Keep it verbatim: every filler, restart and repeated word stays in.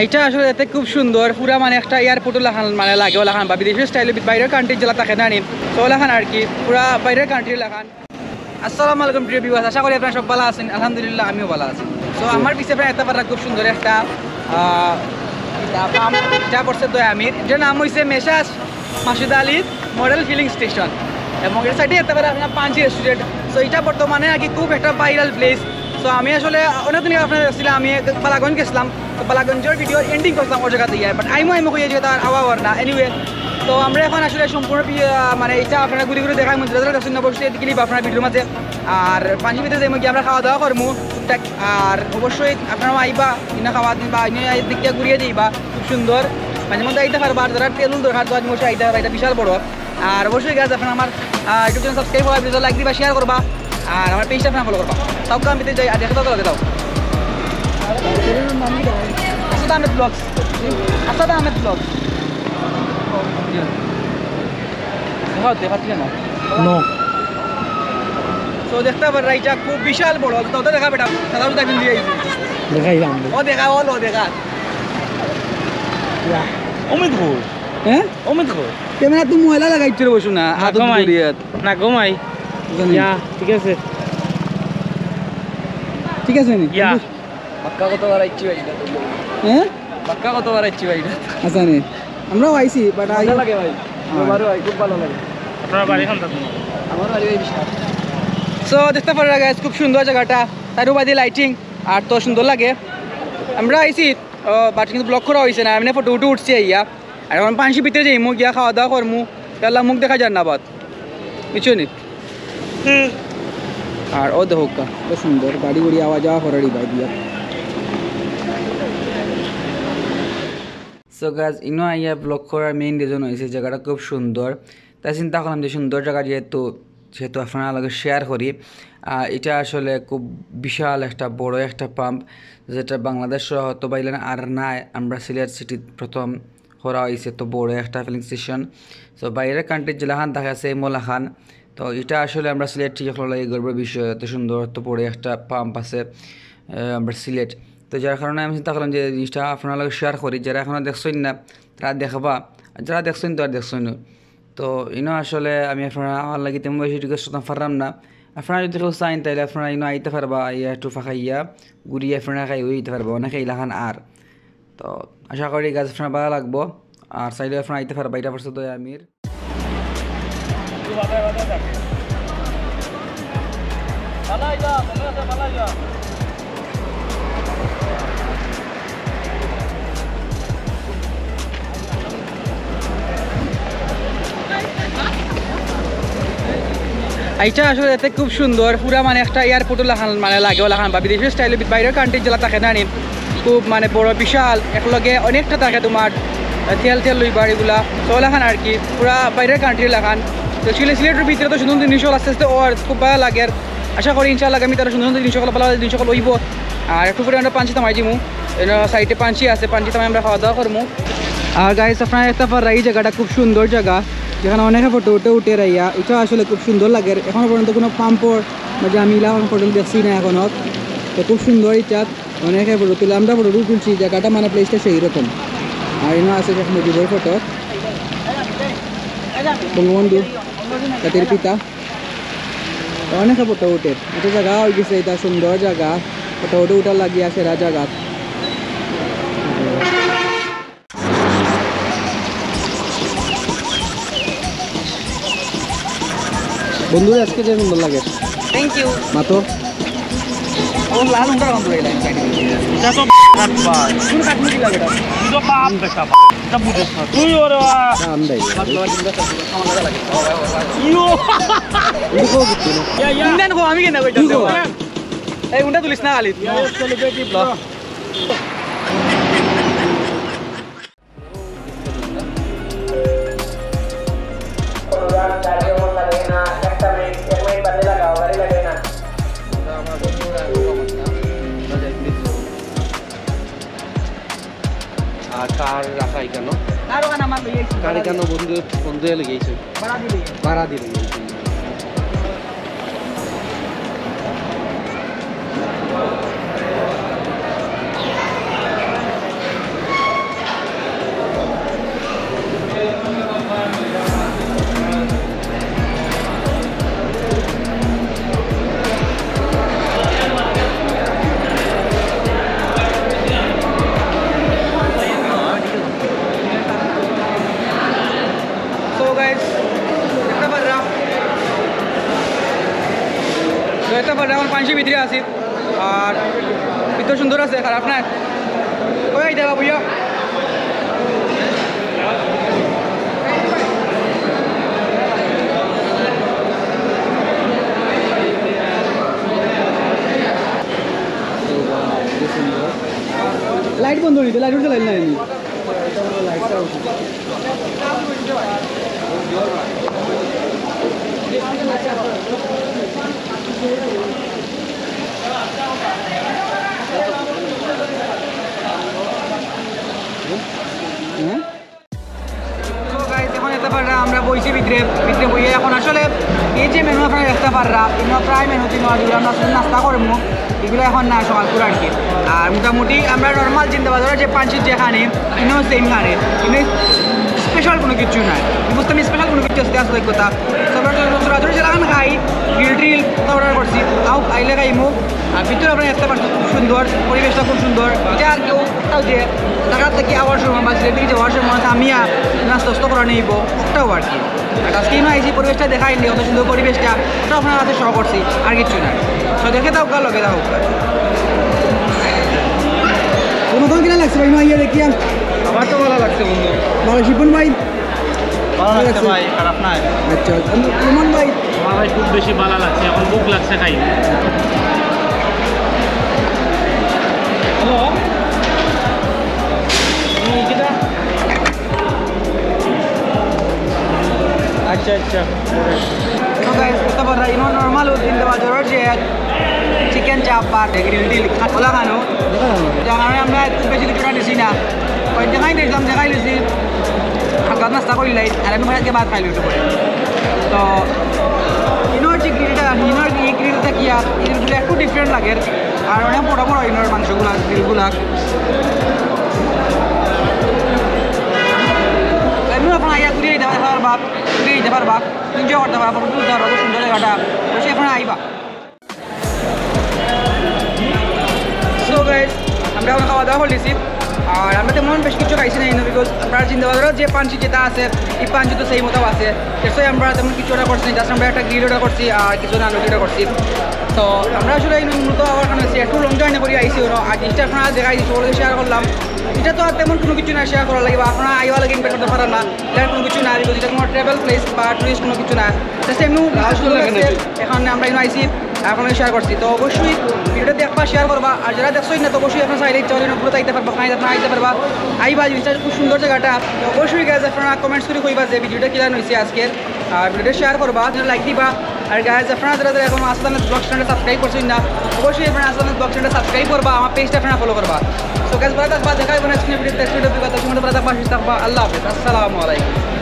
এটা আসলে এতে খুব সুন্দর, পুরা মানে একটা এয়ারপোর্ট লাখান মানে লাগে, ওলাখান বা বিদেশি স্টাইলে বাইরের কান্ট্রির যেলা থাকে না নি, তো ওলাখান আর কি, পুরা বাইরের কান্ট্রির লাখান। আসসালামু আলাইকুম প্রিয় ভিউয়ার্স, আশা করি আপনারা সব ভালো আছেন। আলহামদুলিল্লাহ, আমিও ভালো আছি। তো আমার পিছে আপনারা দেখতা পাররা খুব সুন্দর একটা আহ, এটা পাম্প, এটা করছে দয়ামির, এটার নাম হইছে মেসাজ মাসুদ আলীর মডেল ফিলিং স্টেশন, এবং এর সাইডে দেখতা পাররা আপনারা পাঞ্চি রেস্টুরেন্ট। তো এটা বর্তমানে আর কি খুব একটা ভাইরাল প্লেস। তো আমি আসলে অনেকদিন আগে আপনারা দেখছিলাম, আমি এক বালাগঞ্জ গেছিলাম, তো বালাগঞ্জের ভিডিও এন্ডিং করছিলাম ওই জায়গাতে গিয়ে, বাট আইমো আইমো কইয়া যে তার আওয়া ওর না। এনিওয়ে, তো আমরা এখন আসলে সম্পূর্ণ পি-, আহ, মানে এটা আপনারা ঘুরে ঘুরে দেখাই মন্দির, যারা দেখছেন না অবশ্যই দেখে নিবা আপনারা ভিডিওর মাঝে। আর পাঞ্চি ভিতরে যাইমু গিয়া আমরা খাওয়া দাওয়া করমু টুকটাক। আর অবশ্যই আপনারা আইবা, ইনো খাওয়া দিবা, ইনো আই-, দেখিয়া ঘুরিয়া যাইবা, খুব সুন্দর। মাঝে মধ্যে আইতা পারবা, আর যারা তেল দরকার তো আজ মশাই আইতা পারবা, এটা বিশাল বড়। আর অবশ্যই গাইস আপনারা আমার ইউটিউব চ্যানেল সাবস্ক্রাইব করবা, ভিডিও লাইক দিবা, শেয়ার করবা, আর আমার পেজটা আপনারা ফলো করবা। তাও আমি যাই, আর দেখা দাও, দাও। আসাদ আহমেদ ব্লগস, আসাদ আহমেদ ব্লগস। দেখাও, দেখা ঠিক না। নো। তো দেখতা পাররা এটা খুব বিশাল বড়, তো ওটা দেখা বেটা, সাদা জুতা পিন্দি আইছি। দেখাইলাম। ও দেখা, ও লো দেখা। অমিত ঘোষ। হ্যাঁ? অমিত ঘোষ। ক্যামেরা তো ময়লা লাগাইছে রে, বসো না, না, হাত ঘুমাই। ধরিয়াত। না, ঘুমাই। জানি। ইয়া, ঠিক আছে। ঠিক আছে নি? ইয়া। বাক্কা কতবার আইছি ভাই এটা? হ্যাঁ? বাক্কা কতবার আইছি ভাই এটা? আচ্ছা নি। আমরাও আইছি, বাট আই মজা লাগে ভাই। হ্যাঁ। আমারও ভাই খুব ভালো লাগে। আপনার বাড়ি কোন থাকবেন? আমার বাড়ি ভাই বিশাল। সো দেখতা পাররা গাইস, খুব সুন্দর জায়গাটা, তার উপরে লাইটিং, আর তো সুন্দর লাগে। আমরা আইছি, বাট কিন্তু ব্লগ করা হইছে না, এমনি ফটো উঠে উঠছি আইয়া। আর এখন পাঞ্চি ভিতরে যাইমু, গিয়া খাওয়া দাওয়া করমু, তাহলে মুখ দেখা যার না বাদ, বুঝছো নি? আর ও দেখো কা, কত সুন্দর গাড়ি গুড়ি আওয়া যাওয়া করার ইবা দিয়া। সো গাইস, ইনো আইয়া ব্লগ করার মেইন রিজন হইছে জায়গাটা খুব সুন্দর, তাই চিন্তা করলাম যে সুন্দর জায়গা যেহেতু, সেহেতু আপনারা লগে শেয়ার করি। আর এটা আসলে খুব বিশাল একটা বড় একটা পাম্প, যেটা বাংলাদেশ সহ হয়তো বা ইলান আর নাই। আমরা সিলেট সিটিত প্রথম করা হইছে তো বড় একটা ফিলিং স্টেশন। তো বাইরের কান্ট্রির যেলাখান দেখা আছে মোলাখান, তো এটা আসলে আমরা সিলেট ঠিক হলো এই গর্বের বিষয়, এত সুন্দর, এত বড় একটা পাম্প আছে আহ, আমরা সিলেট। তো যার কারণে আমি চিন্তা করলাম যে জিনিসটা আপনারা লগে শেয়ার করি, যারা এখনো দেখছেন না তারা দেখবা, আর যারা দেখছেন তো আর দেখছেন না। তো ইনো আসলে আমি আপনারা আমার লাগি তেমন বেশি রিকোয়েস্ট করতাম পারলাম না। আপনারা যদি কেউ চাইন তাহলে আপনারা ইনো আইতে পারবা, আইয়া একটু ফাঁকাইয়া ঘুরিয়া আপনারা খাই হইতে পারবা, অনেকে ইলাখান আর। তো আশা করি গাইস আপনারা ভালো লাগবো, আর চাইলে আপনারা আইতে পারবা, এটা পড়ছে দয়ামির। এটা আসলে এতে খুব সুন্দর, পুরা মানে একটা এয়ারপোর্ট লাখান মানে লাগে, ওলাখান বা বিদেশি স্টাইলে বাইরের কান্ট্রি যেলা থাকে না নি, খুব মানে বড় বিশাল, একলগে অনেকটা থাকে তোমার তেল তেল লইবার এগুলা, তো ওলাখান আর কি, পুরা বাইরের কান্ট্রি লাখান। তো সিলে-, সিলেটের ভিতরে তো সুন্দর সুন্দর জিনিস আস্তে আস্তে ওর খুব ভালো লাগে। আর আশা করি ইনশাআল্লাহ আমি তারা সুন্দর সুন্দর জিনিস সকল ভালো জিনিস সকল হইব। আর একটু পরে আমরা পাঞ্চি থামাই দিমু, এন সাইডে পাঞ্চি আছে, পাঞ্চি থামাই আমরা খাওয়া দাওয়া করমু। আর গাইস আপনারা দেখতা পাররা এই জায়গাটা খুব সুন্দর জায়গা, যেখানে অনেকে ফটো উঠে উঠে রাইয়া, এটা আসলে খুব সুন্দর লাগে। এখনো পর্যন্ত কোনো পাম্পর মাঝে আমি ইলা ফটো দেখছি না এখনো। তো খুব সুন্দর ইটা, অনেকে ফটো তুলে, আমরা ফটো তুলছি, জায়গাটা মানে প্লেসটা সেই রকম। আর এনে আছে শেখ মুজিবর ফটো, বঙ্গবন্ধু জাতির পিতা। অনেকে ফটো উঠে, এটা জায়গা হয়ে গেছে, এটা সুন্দর জায়গা, ফটো উঠে উঠার লাগিয়া সেরা জায়গা। বন্ধুরা, আজকে যে সুন্দর লাগে। Thank you. মাতো। ও লাল উন্ডা রং করে গেলাম। এটা তো কাটবা। শুধু কাটলে কি লাগে এটা? তুই তো বাপ বেটা বাপ। এটা বুঝছ না। তুই ওরে বাবা। না, আমি দেই। ইয়ো। ইন্ডিয়ান কো আমি কেন কইতাম? এই উন্ডা তুলিস না খালি। Yes, celebrity, bro. আর কার রাখা এখানো? কার ওখানে আমার লই আইছি। কার এখানো বন্ধু, বন্ধু লই আইছে। ভাড়া দিলে। ভাড়া দিলে। আইছি ভিতরে আছি, আর ভিতর সুন্দর আছে, খারাপ না। ওই আইতে বাবুইয়া। লাইট বন্ধ হইতে, লাইট উঠতে লাইট নাই। So guys, এখন দেখতা পাররা আমরা বইছি ভিতরে, ভিতরে বইয়া এখন আসলে এই যে মেনু আপনারা দেখতা পাররা, এগুলো প্রায় মেনু দিন আমরা শুধু নাস্তা করমু, এগুলো এখন না সকাল করে আর কি। আর মোটামুটি আমরা নর্মাল জিন্দাবাজারর যে পাঞ্চির যেখানে, ইনো সেম খানে, ইনো স্পেশাল কোনো কিছু নাই। বুঝতাম স্পেশাল কোনো কিছু আছে, আসলে কথা। তো আমরা তো সরাসরি যেলাখান খাই, গ্রিল ট্রিল অর্ডার করছি, আও আইলে খাইমু। আর ভিতরে আপনারা দেখতা পাররা খুব সুন্দর, পরিবেশটা খুব সুন্দর। এটা আর কেউ কোথাও যে ঢাকা থেকে আওয়ার সময় বা সিলেট থেকে যাওয়ার সময় থামিয়া নাস্তা টাস্তা করা নিব, ওটাও আর কি। আর আজকে ইনো আইছি, পরিবেশটা দেখাই নি, অত সুন্দর পরিবেশটা, ওটা আপনার কাছে শো করছি, আর কিচ্ছু না। তো দেখে থাকউক্কা, লগে থাকউক্কা। কোনো দোকান কিনা লাগছে ভাই, ইনো আইয়া দেখিয়া? আমার তো ভালা লাগছে বন্ধু। ভালা, শিপন ভাই? ভালা লাগছে ভাই, খারাপ নাই। আচ্ছা, ইমন ভাই? আমার ভাই খুব বেশি ভালা লাগছে, এখন ভুক লাগছে, খাই। হ্যালো, কিতা? আচ্ছা, আচ্ছা। তো গাইস, বুঝতে পাররা, ইনো নর্মাল জিন্দাবাজারর যে চিকেন চাপ বা গ্রিল টিল, ওলা খানো। যার কারণে আমরা খুব বেশি কিছুটা নিছি না। ওই দেখাই দিলাম, দেখাই দিছি। আর ভাত নাস্তা করিলাই, আর আমি ভাত খাইলি একটু করে। তো ইনোর যে গ্রিলটা, ইনোর এই গ্রিলটা কি আর, এই গ্রিলগুলো একটু ডিফারেন্ট লাগে। আর অনেক বড় বড় ইনোর মাংসগুলা, গ্রিলগুলা। এমনি আপনারা আইয়া ঘুরিয়া দিতে পারবা, ঘুরিয়া দিতে পারবা, এনজয় করতে পারবা, ফটো তুলতে পারবা, খুব সুন্দর জায়গাটা। অবশ্যই আপনারা আইবা। So গাইস, আমরা এখন খাওয়া দাওয়া করলিছি। আর আমরা তেমন বেশি কিছু খাইছি না ইনো, বিকজ আমরা জিন্দাবাজারর যে পাঞ্চি যেটা আছে, এই পাঞ্চি তো সেই মতো আছে। এছাড়া আমরা তেমন কিছু অর্ডার করছি না, জাস্ট আমরা একটা গ্রিল অর্ডার করছি আর কিছু নান রুটি অর্ডার করছি। তো আমরা আসলে এই মূলত আওয়ার কারণে একটু লং জার্নি করি আইছি ওরা, আর জিনিসটা আপনারা দেখাই দিচ্ছি, ওরা শেয়ার করলাম। এটা তো আর তেমন কোনো কিছু না শেয়ার করার লাগি, বা আপনারা আইবা লাগি ইনভাইট করতে পাররা না, এটার কোনো কিছু না, বিকজ এটা কোনো ট্রাভেল প্লেস বা টুরিস্ট কোনো কিছু না, জাস্ট এমনি সুন্দর লাগছে। এখন আমরা ইনো আইছি, আপনারা শেয়ার করছি। তো অবশ্যই ভিডিওটা দেখবা, শেয়ার করবা। আর যারা দেখছো না, তো অবশ্যই আপনারা চাইলে ইচ্ছা করলে পুরো আইতে পারবা, খাই আপনারা আইতে পারবা। আইবা, জিনিসটা খুব সুন্দর জায়গাটা। তো অবশ্যই গাইস, আপনারা কমেন্টস করে কইবা যে ভিডিওটা কিলান হইছে আজকে। আর ভিডিওটা শেয়ার করবা, লাইক দিবা। আর গাইস, আপনারা যারা যারা এখন আসাদ আহমেদ ব্লগ চ্যানেলটা সাবস্ক্রাইব করছেন না, অবশ্যই আপনারা আসাদ আহমেদ ব্লগ চ্যানেলটা সাবস্ক্রাইব করবা, আমার পেজটা আপনারা ফলো করবা। তো গাইস, ভালা থাকবা, দেখা হইব নেক্সট ভিডিওতে, নেক্সট ভিডিওতে। আল্লাহ হাফেজ, আসসালামু আলাইকুম।